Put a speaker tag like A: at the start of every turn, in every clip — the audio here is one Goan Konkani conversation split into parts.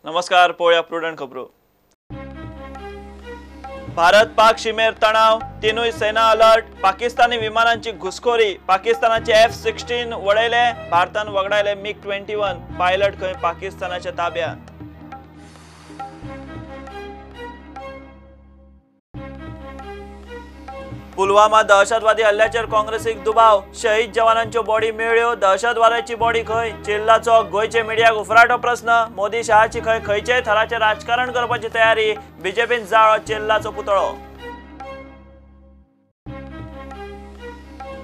A: नमस्कार, पळोवया प्रुडंट खबरो. भारत पाक शिमेर तणाव, तिनूय सेना अलर्ट. पाकिस्तानी विमानांची घुसखोरी, पाकिस्तानाचे F-16 वडयले, भारतान वगडायले MiG-21, pilot खंय पाकिस्तानाच्या ताब्यात. पुलवामा दहशतवादी हल्ल्याचेर काँग्रेसीक दुबाव, शहीद जवानांच्यो बॉडी मेळ्ळ्यो, दहशतवाद्याची बॉडी खंय? चिल्लाचो गोंयचे मिडियाक उफराटो प्रस्न, मोदी शहाची खंय खंयच्याय थराचें राजकारण करपाची तयारी, बीजेपीन जाळो चिल्लाचो पुतळो.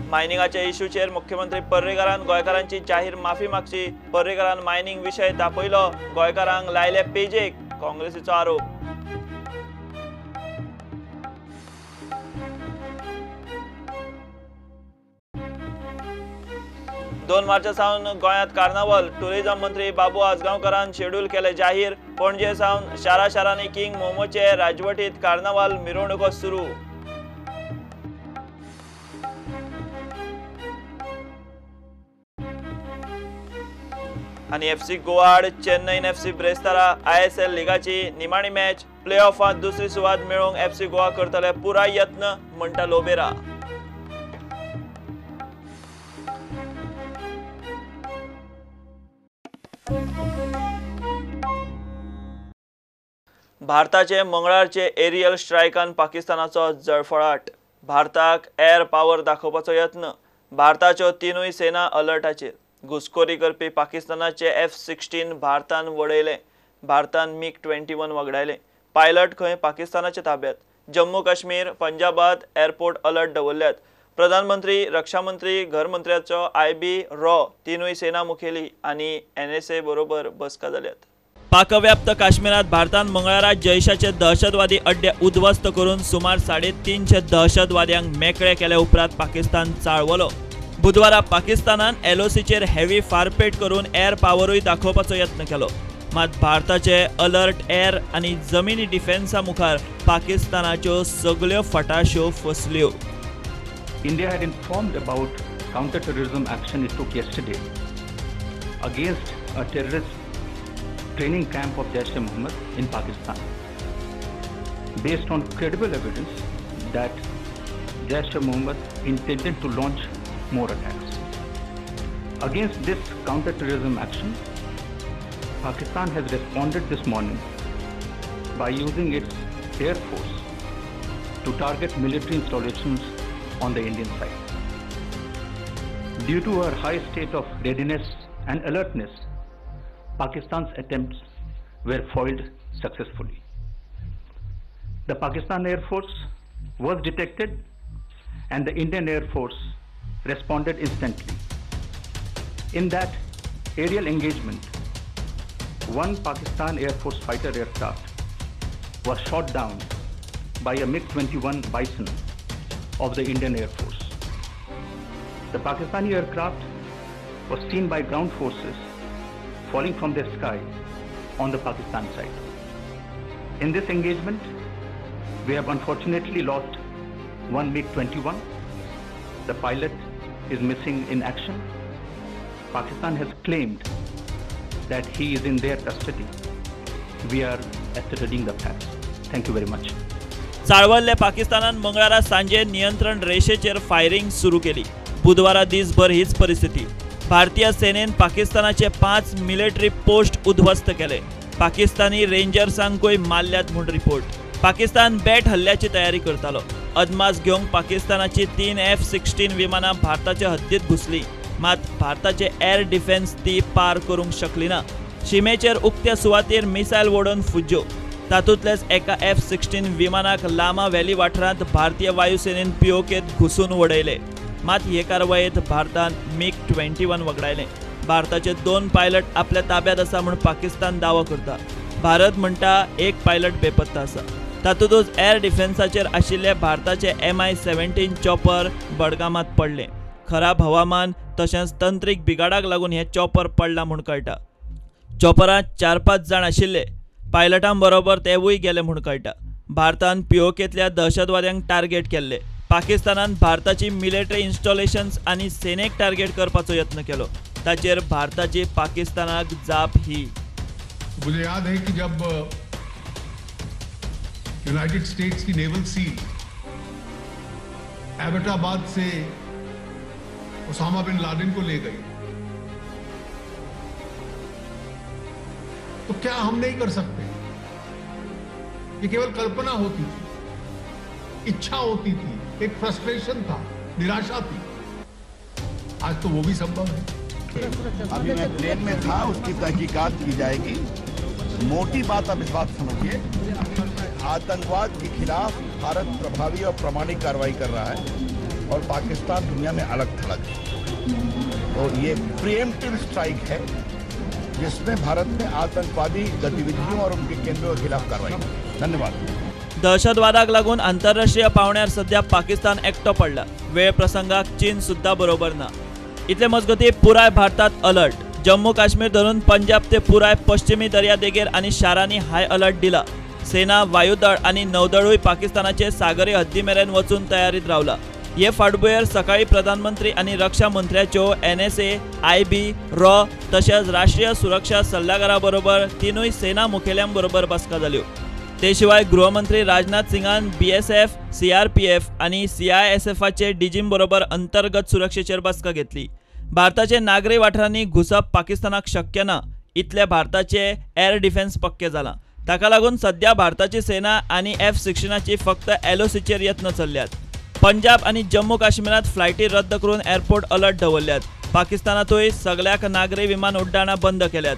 A: मायनिंगाच्या इश्यूचेर मुख्यमंत्री पर्रीकारान गोंयकारांची जाहीर माफी मागची, पर्रीकारान मायनिंग विशय तापयलो, गोंयकारांक लायले पेजेक, काँग्रेसीचो आरोप. दोन मार्चा सावन गोंयांत कार्नावल, टुरिझम मंत्री बाबू आजगांवकारान शेड्यूल केले जाहीर. पणजे सावन शारा शारांनी किंग मोमोचे राजवटीत कार्नावाल मिरवणुको सुरू. आनी FC Goa आड चेन्नईन FC ब्रेस्तारा ISL लिगाची निमाणी मॅच, प्ले ऑफांत दुसरी सुवात मेळोवंक FC Goa करतले पुराय यत्न, म्हणटा लोबेरा. भारताचे मंगळारचे एरियल स्ट्रायकान पाकिस्तानाचो जळफळाट, भारताक एअर पावर दाखोवपाचो यत्न. भारताच्यो तिनूय सेना अलर्टाचेर. घुसखोरी करपी पाकिस्तानाचे F-16 भारतान वडयले, भारतान MiG-21 वगडायले, पायलट खंय पाकिस्तानाच्या ताब्यात. जम्मू काश्मीर, पंजाबात एअरपोर्ट अलर्ट दवरल्यात. प्रधानमंत्री, रक्षामंत्री, घरमंत्र्याचो IB raw तिनूय सेना मुखेली आनी NSA बरोबर बसका जाल्यात. पाकव्याप्त काश्मीरात भारतान मंगळारा जैशाचे दहशतवादी अड्डे उद्ध्वस्त करून सुमार 350 दहशतवाद्यांक मेकळे केले उपरांत पाकिस्तान चाळवलो. बुधवारा पाकिस्तानान LOCचेर हेवी फारपेट करून एअर पावरूय दाखोवपाचो यत्न केलो, मात भारताचे अलर्ट एअर आनी जमिनी डिफेन्सा मुखार पाकिस्तानाच्यो सगळ्यो फटाश्यो फसल्यो.
B: India had informed about counter-terrorism action it took yesterday against a terrorist training camp of Jaish-e-Mohammed in Pakistan, based on credible evidence that Jaish-e-Mohammed intended to launch more attacks. Against this counter-terrorism action, Pakistan has responded this morning by using its air force to target military installations on the Indian side. Due to our high state of readiness and alertness, Pakistan's attempts were foiled successfully. The Pakistan Air Force was detected and the Indian Air Force responded instantly. In that aerial engagement, one Pakistan Air Force fighter aircraft was shot down by a MiG-21 Bison of the Indian Air Force. The Pakistani aircraft was seen by ground forces falling from the sky on the Pakistan side. In this engagement, we have unfortunately lost one MiG-21. The pilot is missing in action. Pakistan has claimed that he is in their custody. We are ascertaining the facts. Thank you very much.
A: चाळवल्ले पाकिस्तानान मंगळारा सांजे नियंत्रण रेषेचेर फायरिंग सुरू केली. बुधवारा दिसभर हीच परिस्थिती. भारतीय सेनेन पाकिस्तानाचे 5 मिलिटरी पोस्ट उद्ध्वस्त केले. पाकिस्तानी रेंजर्सांकूय मारल्यात म्हूण रिपोर्ट. पाकिस्तान बेट हल्ल्याची तयारी करतालो. अदमास घेवंक पाकिस्तानाची 3 F-16 विमानां भारताच्या हद्दीत घुसली, मात भारताचे एअर डिफेन्स ती पार करूंक शकली ना. शिमेचेर उक्त्या सुवातेर मिसायल वडोवन फुज्ज्यो. तातूंतल्याच एका F-16 विमानाक लामा व्हॅली वाठारांत भारतीय वायुसेनेन POKत घुसून वडयले. मात हे कारवायेत भारतान MiG-21 वगडायले. भारताचे 2 पायलट आपल्या ताब्यात आसा म्हूण पाकिस्तान दावो करता. भारत म्हणटा एक पायलट बेपत्ता आसा. तातूंतच एअर डिफेन्साचेर आशिल्ले भारताचे Mi-17 chopper बडगामात पडले. खराब हवामान तशेंच तंत्रीक बिगाडाक लागून हे चॉपर पडला म्हूण कळटा. चॉपरांत 4-5 जाण आशिल्ले, पायलटां बरोबर तेवूय गेले म्हूण कळटा. भारतान POKतल्या दहशतवाद्यांक टार्गेट केल्ले. पाकिस्तानान भारताची मिलिटरी इन्स्टॉलेशन्स आनी सेनेक टार्गेट करपाचो यत्न केलो. ताचेर भारताची पाकिस्तानाक जाप ही.
C: मुझे याद है कि जब यूनाइटेड स्टेट्स की नेवल सील एबटाबाद से ओसामा बिन लादेन को ले गई, तो क्या हम नहीं कर सकते? ये केवल कल्पना होती थी, इच्छा होती थी, एक फ्रस्ट्रेशन था, निराशा थी। आज तो वो भी संभव है।
D: अभी मैं प्लेन में था, उसकी तहकीकात की जाएगी। मोटी बात आप इस बात समझिए, आतंकवाद के खिलाफ भारत प्रभावी और प्रमाणिक कार्रवाई कर रहा है और पाकिस्तान दुनिया में अलग थलग है। तो ये प्रीएम्प्टिव स्ट्राइक है जिसमें भारत ने आतंकवादी गतिविधियों और उनके केंद्रों के खिलाफ कार्रवाई की। धन्यवाद।
A: दहशतवादाक लागून आंतरराष्ट्रीय पावण्यार सध्या पाकिस्तान एकटो पडला। वेळ प्रसंगाक चीन सुद्धा बरोबर ना। इतले मजगती पुराय भारतात अलर्ट। जम्मू काश्मीर धरून पंजाब ते पुराय पश्चिमी दर्यादेगेर आनी शारांनी हाय अलर्ट दिला। सेना, वायुदळ आनी नौदळूय पाकिस्तानाचे सागरी हद्दी मेरेन वचून तयारीत रावला। हे फाटभुंयेर सकाळी प्रधानमंत्री आनी रक्षा मंत्र्याच्यो NSA, IB, raw तशेंच राष्ट्रीय सुरक्षा सल्लागारा बरोबर तिनूय सेना मुखेल्यां बरोबर बसका जाल्यो। ते शिवाय गृहमंत्री राजनाथ सिंगान BSF, CRPF आनी CISFाचे डीजीं बरोबर अंतर्गत सुरक्षेचेर बसका घेतली। भारताचे नागरी वाठारांनी घुसप पाकिस्तानाक शक्य ना इतले भारताचे एअर डिफेन्स पक्के जाला। ताका लागून सध्या भारताची सेना आनी F-16ची फक्त LOCचेर यत्न चल्ल्यात। पंजाब आनी जम्मू काश्मीरात फ्लायटी रद्द करून एअरपोर्ट अलर्ट दवरल्यात। पाकिस्तानातूय सगळ्याक नागरी विमान उड्डाणां बंद केल्यात।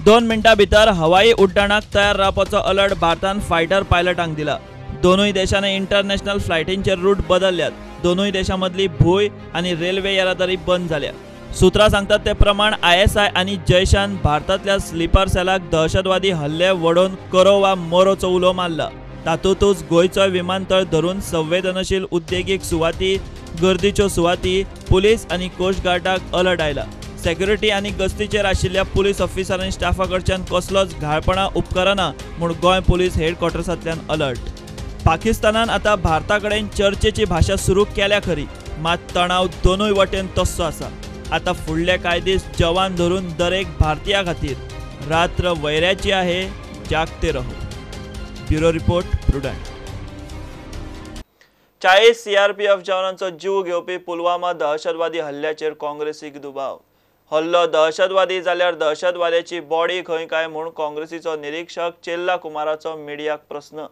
A: 2 मिनटां भितर हवाई उड्डाणाक तयार रावपाचो अलर्ट भारतान फायटर पायलटांक दिला। दोनूय देशांनी इंटरनॅशनल फ्लायटींचे रूट बदलल्यात। दोनूय देशां मदली भूंय आनी रेल्वे येरादारी बंद जाल्या। सूत्रां सांगतात ते प्रमाण ISI आनी जैशान भारतांतल्या स्लीपर सेलाक दहशतवादी हल्ले वडोवन करो वा मरोचो उलो मारला। तातूंतच गोंयचो विमानतळ धरून संवेदनशील उद्देगीक सुवाती, गर्दीच्यो सुवाती, पुलीस आनी कोस्ट गार्डाक अलर्ट आयला। सेक्युरिटी आनी गस्तीचेर आशिल्ल्या पुलीस ऑफिसर आनी स्टाफा कडच्यान कसलोच घाळपणा उपकरना म्हूण गोंय पुलीस हेडक्वॉर्टर्सांतल्यान अलर्ट। पाकिस्तानान आतां भारता कडेन चर्चेची भाशा सुरू केल्या खरी, मात तणाव दोनूय वटेन तस्सो आसा। आतां फुडले कांय दीस जवान धरून दरेक भारतीया खातीर रात्र वैऱ्याची आहे, जागते रहो। Bureau report, Prudent. 40 CRPF जवानांचो जीव घेवपी पुलवामा दहशतवादी हल्ल्याचेर काँग्रेसीक दुबाव। हल्लो दहशतवादी जाल्यार दहशतवाद्याची बॉडी खंय काय म्हूण काँग्रेसीचो निरीक्षक चेल्ला कुमाराचो मिडियाक प्रस्न।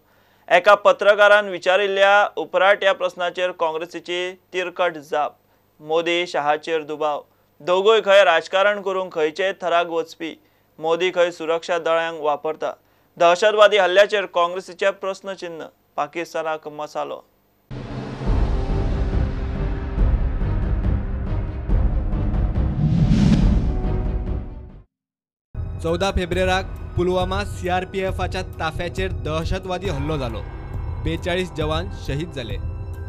A: एका पत्रकारान विचारिल्ल्या उपराट ह्या प्रस्नाचेर काँग्रेसीची तिरकट जाप। मोदी शहाचेर दुबाव। दोगूय खंय राजकारण करूंक खंयचेय थराक वचपी। मोदी खंय सुरक्षा दळांक वापरता। दहशतवादी हल्ल्याचेर काँग्रेसीचे प्रस्नचिन्ह। पाकिस्तानाक मसालो।
E: चौदा फेब्रुवाराक पुलवामा सीआरपीएफाच्या ताफ्याचेर दहशतवादी हल्लो जालो। 42 जवान शहीद जाले।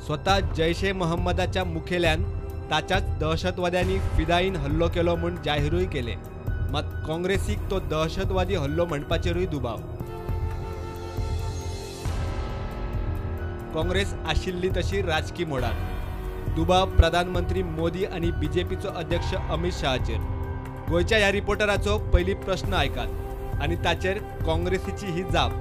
E: स्वता जैश ए मोहम्मदाच्या मुखेल्यान ताच्याच दहशतवाद्यांनी फिदाईन हल्लो केलो म्हूण जाहीरूय केले। मात काँग्रेसीक तो दहशतवादी हल्लो म्हणपाचेरूय दुबाव। काँग्रेस आशिल्ली तशी राजकी मोडात। दुबाव प्रधानमंत्री मोदी आनी बीजेपीचो अध्यक्ष अमित शहाचेर। गोंयच्या ह्या रिपोर्टराचो पयली प्रश्न आयकात आनी ताचेर काँग्रेसीची ही जाप।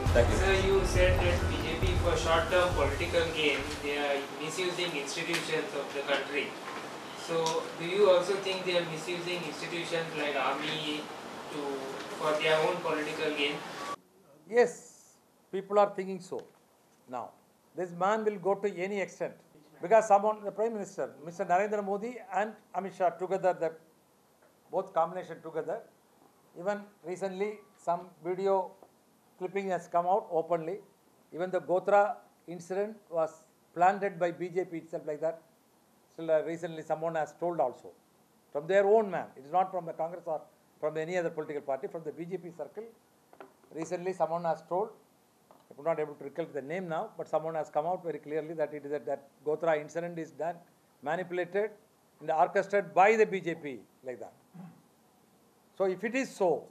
F: Sir, you said that BJP for short-term political gain, they are misusing institutions of the country. So, do you also think they are misusing institutions like army for their own political gain?
G: Yes, people are thinking so now. This man will go to any extent because someone, the Prime Minister, Mr. Narendra Modi and Amit Shah together, the both combination together. Even recently, some video clipping has come out openly. Even the Gothra incident was planted by BJP itself like that. Still recently someone has told also, from their own man. It is not from the Congress or from any other political party, from the BJP circle. Recently someone has told, I could not able to recollect the name now, but someone has come out very clearly that it is that Gothra incident is done, manipulated and orchestrated by the BJP like that. So if it is so,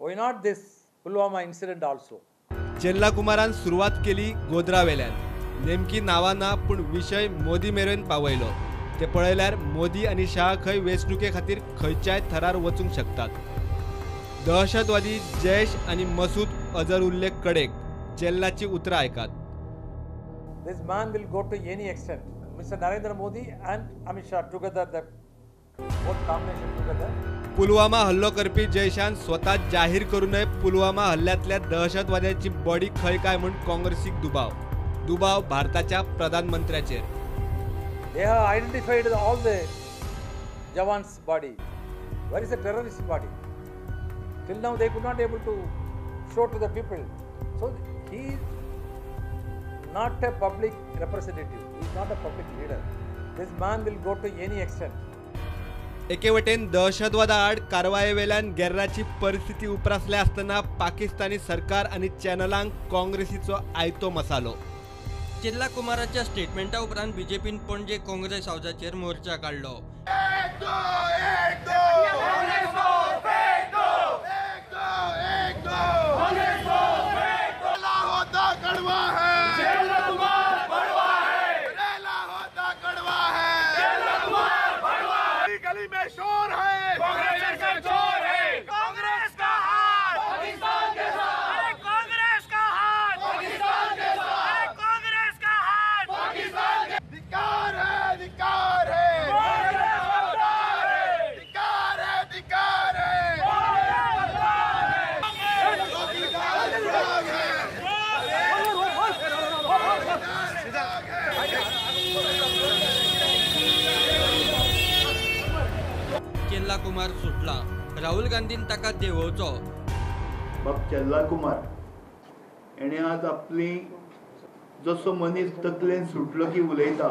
G: why not this Pulwama incident also?
E: Chella कुमारान सुरवात केली गोद्रावेल्यान। नेमकी नांवां ना पूण विशय मोदी मेरेन पावयलो। ते पळयल्यार मोदी आनी शाह खंय वेंचणुके खातीर खंयच्याय थरार वचूंक शकतात। दहशतवादी जैश आनी मसूद अजर उल्लेख कडेक चेल्लाची उतरां आयकात.
G: This man will go to any extent. Mr. Narendra Modi and Amit Shah together, the both combination together.
E: Pulwama हल्लो करपी जैशान स्वतः जाहीर करूनय पुलवामा हल्ल्यांतल्या दहशतवाद्यांची बॉडी खंय काय म्हूण काँग्रेसीक दुबाव. दुबाव भारताच्या प्रधानमंत्र्याचेर.
G: They have identified all the jawans body. Where is the terrorist body? Till now they could not able to show to the people. So he is not a public representative. He is not a public leader. This man will go to any extent.
E: एके वटेन दहशतवादा आड कारवायेवेल्यान गेर्राची परिस्थिती उप्रासल्या आसतना पाकिस्तानी सरकार आनी चॅनलांक काँग्रेसीचो आयतो मसालो.
H: चेल्ला कुमाराच्या स्टेटमेंटा उपरांत बीजेपीन पणजे काँग्रेस हावजाचेर मोर्चा काडलो. चेल्ला कुमार सुटला, राहुल गांधीन ताका देंवोवचो.
I: बाब चेल्ला कुमार हेणें आज आपली जसो मनीस तकलेन सुटलो की उलयता,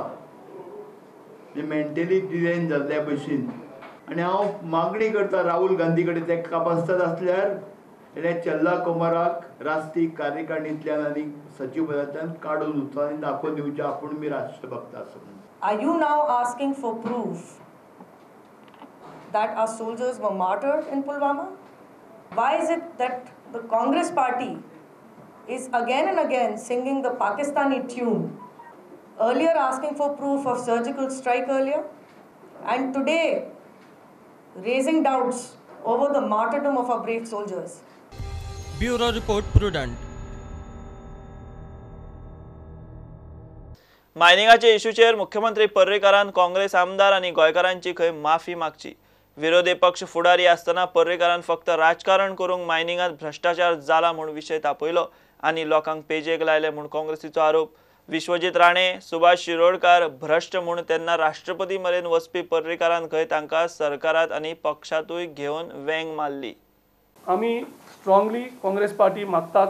I: मेंटली डिझायन जाल्ल्या भशेन. आनी हांव मागणी करता राहुल गांधी कडेन, ते कापास्ताद आसल्यार हेणें चेल्ला कुमाराक राष्ट्रीय कार्यकारिणींतल्यान आनी सचिव पदांतल्यान काडून उरचो आनी दाखोवन दिवचें आपूण मी राष्ट्रभक्त आसा.
J: Are you now asking for proof that our soldiers were martyred in Pulwama? Why is it that the Congress party is again and again singing the Pakistani tune? Earlier asking for proof of surgical strike earlier, and today raising doubts over the martyrdom of our brave soldiers.
H: Bureau Report, Prudent.
A: मायनिंगाचे इश्यूचेर मुख्यमंत्री पर्रीकारान काँग्रेस आमदार आनी गोंयकारांची खंय माफी मागची. विरोधी पक्ष फुडारी आसतना पर्रीकारान फक्त राजकारण करूंक मायनिंगांत भ्रष्टाचार जाला म्हूण विशय तापयलो आनी लोकांक पेजेक लायले म्हूण काँग्रेसीचो आरोप. विश्वजीत राणे, सुभाष शिरोडकार भ्रष्ट म्हूण तेन्ना राष्ट्रपती मेरेन वचपी पर्रीकारान खंय तांकां सरकारांत आनी पक्षांतूय घेवन वेंग मारली.
K: आमी स्ट्रांगली काँग्रेस पार्टी मागतात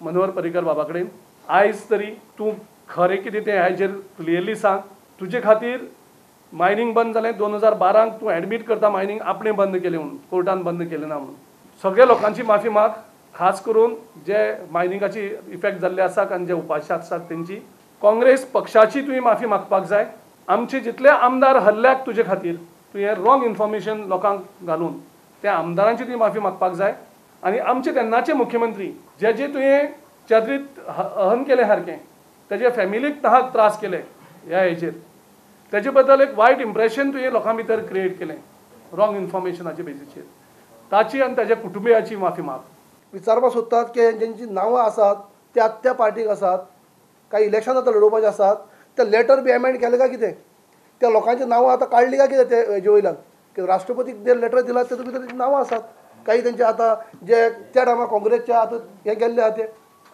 K: मनोहर पर्रीकर बाबा कडेन, आयज तरी तूं खरें कितें तें हाजेर क्लियरली सांग. तुजे खातीर मायनींग बंद जालें 2012 तूं एडमीट करता मायनींग आपणें बंद केलें म्हणून, कोर्टान बंद केलें ना म्हणून. सगळ्या लोकांची माफी माग, खास करून जे मायनिंगाची इफेक्ट जाल्ले आसात आनी जे उपाशी आसात तेंची. काँग्रेस पक्षाची तुवें माफी मागपाक जाय. आमचे जितले आमदार हल्ल्याक तुजे खातीर तुवें रॉंग इन्फॉर्मेशन लोकांक घालून त्या आमदारांची तुवें माफी मागपाक जाय. आनी आमचे तेन्नाचे मुख्यमंत्री जे जे तुवें चादरीत अहन केलें सारकें, तेजे फॅमिलीक ताहाक त्रास केले ह्या हेजेर, तेजे बद्दल एक वायट इम्प्रेशन तुवें लोकां भितर क्रिएट केलें रॉंग इन्फॉर्मेशनाचे बेजीचेर, ताची आनी ताच्या कुटुंबियाची माफी माग.
L: विचारपाक सोदतात की जेंची नांवां आसात त्या त्या पार्टीक आसात, कांय इलेक्शन आतां लडोवपाचें आसात, ते लेटर बी एमेंड केलें काय कितें, त्या लोकांची नांवां आतां काडलीं काय कितें ते हेजे वयल्यान की राष्ट्रपतीक जे लेटर दिलां तेतूंत भितर तेंची नांवां आसात काही तेंचे आतां जे त्या टायमार काँग्रेसच्या आतां हे गेल्ले आहा ते.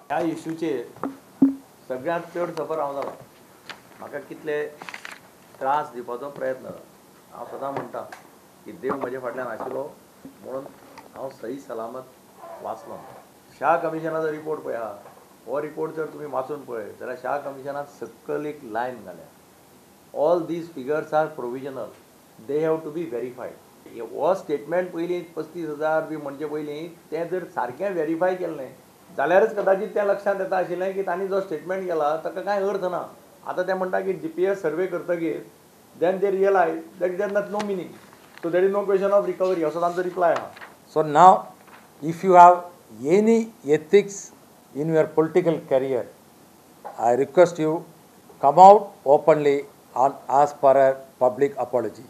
M: ह्या इशूचेर सगळ्यांत चड सफर हांव जाला. म्हाका कितले त्रास दिवपाचो प्रयत्न जाला. हांव सदां म्हणटा की देव म्हजे फाटल्यान आशिल्लो म्हणून हांव सही सलामत वाचलो. शाह कमिशनाचो रिपोर्ट पळय आहा, हो रिपोर्ट जर तुमी वाचून पळय जाल्यार शाह कमिशनान सकयल एक लायन घाल्या, all these figures are provisional, they have to be verified. हो स्टेटमेंट पयलीं 35,000 बी म्हणचे पयलीं तें जर सारकें वेरीफाय केल्लें जाल्यारच कदाचित तें लक्षांत येता आशिल्लें की तांणी जो स्टेटमेंट केला ताका कांय अर्थ ना. आतां ते म्हणटा की GPS सर्वे करतकीर then they realise that it has not no meaning, so there is no question of recovery, असो तांचो रिप्लाय आहा.
G: So now if you have any ethics in your political career, I request you come out openly and ask for a public apology.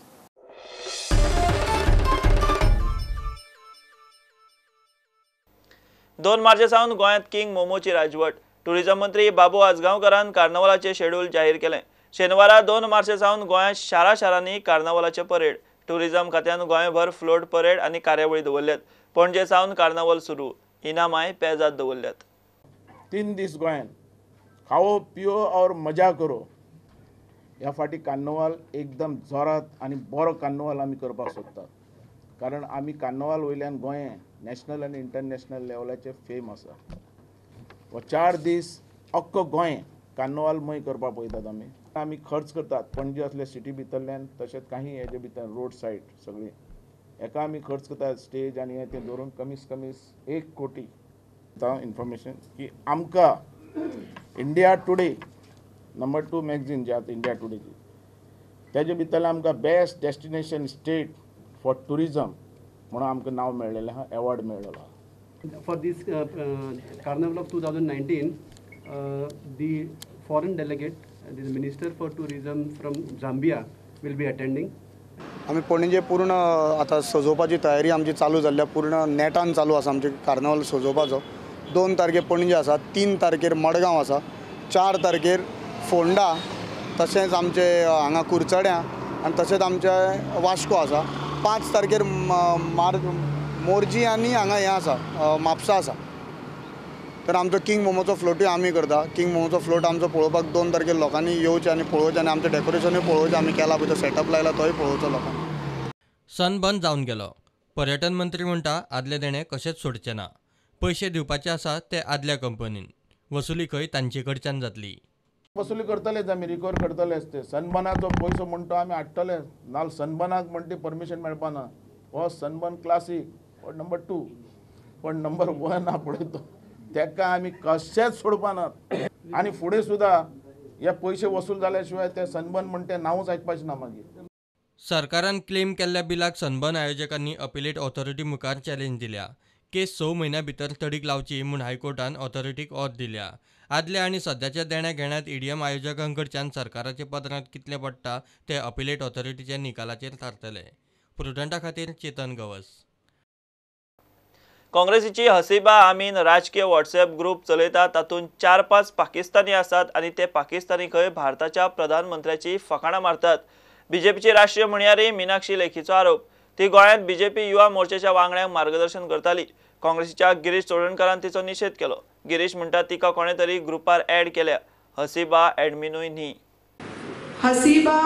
A: 2 मार्चे सावन गोंयांत किंग मोमोची राजवट. टुरिझम मंत्री बाबू आजगांवकारान कार्नावालाचें शेड्यूल जाहीर केलें. शेनवारा 2 मार्चे सावन गोंयांत शारा शारांनी कार्नावालाचे परेड. टुरिझम खात्यान गोंयभर फ्लोट परेड आनी कार्यावळी दवरल्यात. पणजे सावन कार्नावाल सुरू. इनामाय पेजात दवरल्यात.
N: 3 दीस गोंयांत खाओ पियो और मजा करो ह्या फाटी कार्नावाल एकदम जोरात आनी बरो कार्नावाल आमी करपाक सोदतात. कारण आमी कार्नावाल वयल्यान गोंय नॅशनल आनी इंटरनॅशनल लेवलाचेर फेम आसा. हो 4 दीस अख्खो गोंय कार्नावालमय करपाक पळयतात. आमी आमी खर्च करतात पणजे असले सिटी भितरल्यान, तशेंच काही हेजे भितर रोड सायड सगळी हेका आमी खर्च करतात. स्टेज आनी हें तें धरून कमीत कमी 1 कोटी इन्फॉर्मेशन की आमकां इंडिया टुडे नंबर 2 मॅगझीन जे आतां इंडिया टुडेची तेजे भितरल्यान आमकां best destination state for tourism म्हणून आमकां नांव मेळ्ळेलें आहा, एवॉर्ड मेळ्ळेलो आहा.
O: For this Carnival of 2019, the foreign delegate, the Minister for Tourism from Zambia will be attending.
P: आमी पणजे पूर्ण आतां सजोवपाची तयारी आमची चालू जाल्ल्या, पूर्ण नेटान चालू आसा आमची कार्नावाल सजोवपाचो. 2 तारखेर पणजे आसा, 3 तारखेर मडगांव आसा, 4 तारखेर फोंडा, तशेंच आमचे हांगा कुरचड्यां आनी तशेंच आमचे वास्को आसा. 5 तारखेर मोरजी आनी हांगा हें आसा, म्हापसा आसा. तर आमचो किंग मोमोचो फ्लोटूय आमी करता. किंग मोमोचो फ्लोट आमचो पळोवपाक 2 तारखेर लोकांनी येवचें आनी पळोवचें आनी आमचें डेकोरेशनूय पळोवचें, आमी केला पळय तो सेटअप लायला तोय पळोवचो लोकांनी.
H: सनबर्न जावन गेलो. पर्यटन मंत्री म्हणटा आदले देणे कशेंच सोडचे ना. पयशे दिवपाचे आसा ते आदल्या कंपनीन, वसुली खंय तांचे कडच्यान जातली.
N: वसुली करतलेच आमी, रिकवर करतलेच. ते सनबर्नाचो पयसो म्हणटा आमी हाडटले, नाल सनबर्नाक म्हणटा परमिशन मेळपाना. हो सनबर्न क्लासीक हो नंबर 2, पण नंबर 1 आहा पळय तो, तेका आमी कशेंच सोडपाना. आनी फुडें सुद्दां हे पयशे वसूल जाल्या शिवाय ते सनबर्न म्हणटा नांवूच आयकपाचें ना मागीर.
H: सरकारान क्लेम केल्ल्या बिलाक सनबर्न आयोजकांनी अपिलेट ऑथॉरिटी मुखार चॅलेंज दिल्या. केस 6 म्हयन्या भितर तडीक लावची म्हूण हायकोर्टान ऑथॉरिटीक ऑर्द दिल्या. आदल्या आनी सद्याच्या देण्या घेण्यात ईडीएम आयोजकांकडच्यान सरकाराच्या पदरांत कितलें पडटा ते अपिलेट ऑथॉरिटीच्या निकालाचेर थारतले. प्रुडंटा खातीर चेतन गवस.
A: काँग्रेसीची हसीबा आमीन राजकीय व्हॉट्सएप ग्रुप चलयता. तातूंत 4-5 पाकिस्तानी आसात आनी ते पाकिस्तानी खंय भारताच्या प्रधानमंत्र्याची फकाणां मारतात. बीजेपीची राष्ट्रीय म्हणयारी मिनाक्षी लेखीचो आरोप. ती गोंयांत बीजेपी युवा मोर्चाच्या वांगड्यांक मार्गदर्शन करताली. काँग्रेसीच्या गिरीश चोडणकारान तिचो निशेध केलो. गिरीश म्हणटा तिका कोणे तरी ग्रुपार ऍड केल्या, हसीबा एडमिनूय न्ही.
Q: हसीबा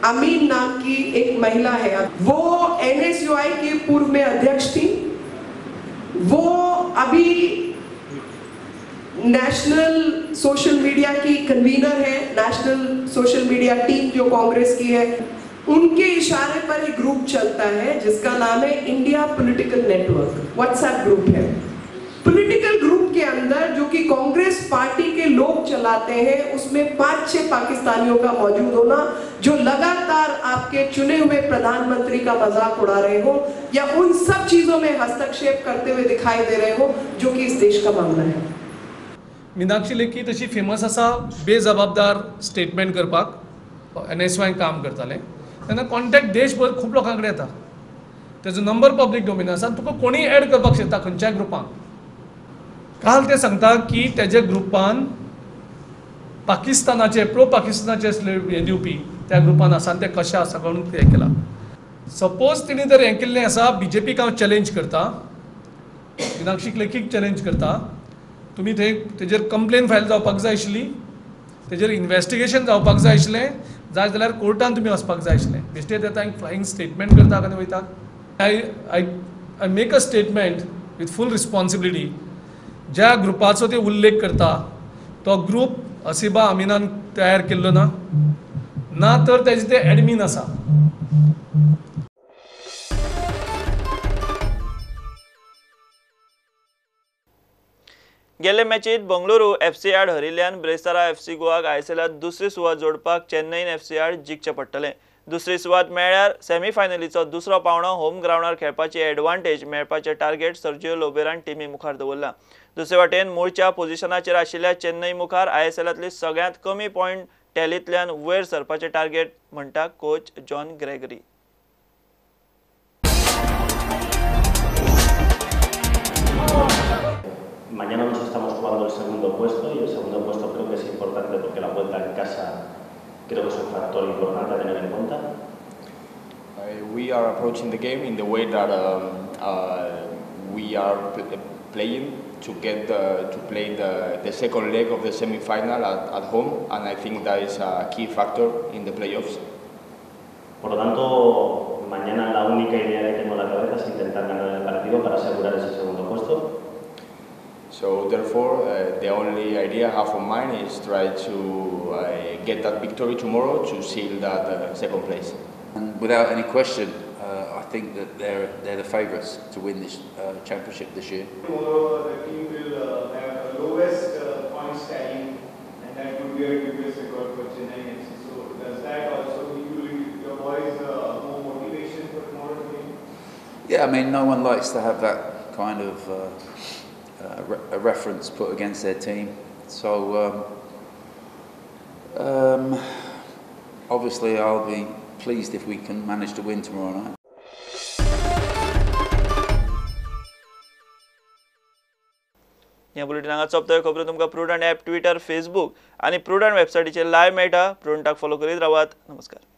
Q: अमीन नाम की एक महिला है, वो NSUI के पूर्व में अध्यक्ष थी. वो अभी नेशनल सोशल मीडिया की कन्वीनर है. नेशनल सोशल मीडिया टीम जो कांग्रेस की है, उनके इशारे पर एक ग्रुप चलता है जिसका नाम है India political network. WhatsApp group है. पॉलिटिकल ग्रुप के अंदर जो कि कांग्रेस पार्टी के लोग चलाते हैं, उसमें 5-6 पाकिस्तानियों का मौजूद होना, जो लगातार आपके चुने हुए प्रधानमंत्री का मजाक उड़ा रहे हो या उन सब चीजों में हस्तक्षेप करते हुए दिखाई दे रहे हो, जो कि इस देश का मामला है.
K: मीनाक्षी लेखी तशी फेमस आसा बेजबाबदार स्टेटमेंट करपाक. NSY काम करताले तेन्ना कॉन्टॅक्ट देशभर खूब लोकां कडेन येता. तेजो नंबर पब्लीक डोमेन आसा, तुका कोणीय एड करपाक शकता खंयच्याय ग्रुपान. काल ते सांगता की तेजे ग्रुपान पाकिस्तानाचे प्रो पाकिस्तानाचे हे दिवपी त्या ग्रुपान आसा आनी ते कशें आसा म्हणून हें केलां. सपोज तिणें जर हें केल्लें आसा, बीजेपीक हांव चॅलेंज करता, मीनाक्षी लेखीक चॅलेंज करता, तुमी थंय तेजेर कंप्लेन फायल जावपाक जाय आशिल्ली, तेजेर इन्वेस्टिगेशन जावपाक जाय आशिल्लें, जाय जाल्यार कोर्टान तुमी वचपाक जाय आशिल्लें. बेश्टे ते आतां फ्लायींग स्टेटमेंट करता आनी वयता. I I make a statement with full responsibility. ज्या ग्रुपाचो ते उल्लेख करता तो ग्रुप हसीबा अमीनान तयार केल्लो ना, ना तर तेजे ते एडमीन आसा.
A: गेल्ले मॅचीत बंगळुरू एफसी आड हरिल्ल्यान ब्रेस्तारा एफसी गोवाक आयएसएलांत दुसरी सुवात जोडपाक चेन्नईन एफसी आड जिखचें पडटलें. दुसरी सुवात मेळ्ळ्यार सेमीफायनलीचो दुसरो पावंडो होम ग्रावंडार खेळपाची एडवांटेज मेळपाचें टार्गेट सर्जिओ लोबेरान टिमी मुखार दवरलां. दुसरे वाटेन मूळच्या पोझिशनाचेर आशिल्ल्या चेन्नई मुखार आयएसएलांतली सगळ्यांत कमी पॉयंट टॅलींतल्यान वयर सरपाचें टार्गेट म्हणटा coach John Gregory.
R: casa creo que es un factor importante a tener en cuenta.
S: We are approaching the game in the way that we are playing to get to play the second leg of the semi-final at home, and I think that is a key factor in the playoffs.
R: Por lo tanto, mañana la única idea que tengo en la cabeza es intentar ganar el partido para asegurar ese segundo puesto.
S: So therefore, the only idea I have on mind is try to get that victory tomorrow to seal that second place.
T: And without any question, I think that they're the favourites to win this championship this year.
U: Tomorrow the team will have the lowest points tally, and that would be a previous record for Chennai FC. So does that also give you, your boys more motivation for tomorrow's game?
T: Yeah, I mean, no one likes to have that kind of a reference put against their team. So obviously I'll be pleased if we can manage to win tomorrow night.
A: ह्या बुलेटिन हांगा सोंपता. खबरो तुमकां प्रुडंट ॲप, ट्विटर, फेसबूक आनी प्रुडंट वेबसायटीचेर लायव्ह मेळटा. प्रुडंटाक फॉलो करीत रावात. नमस्कार.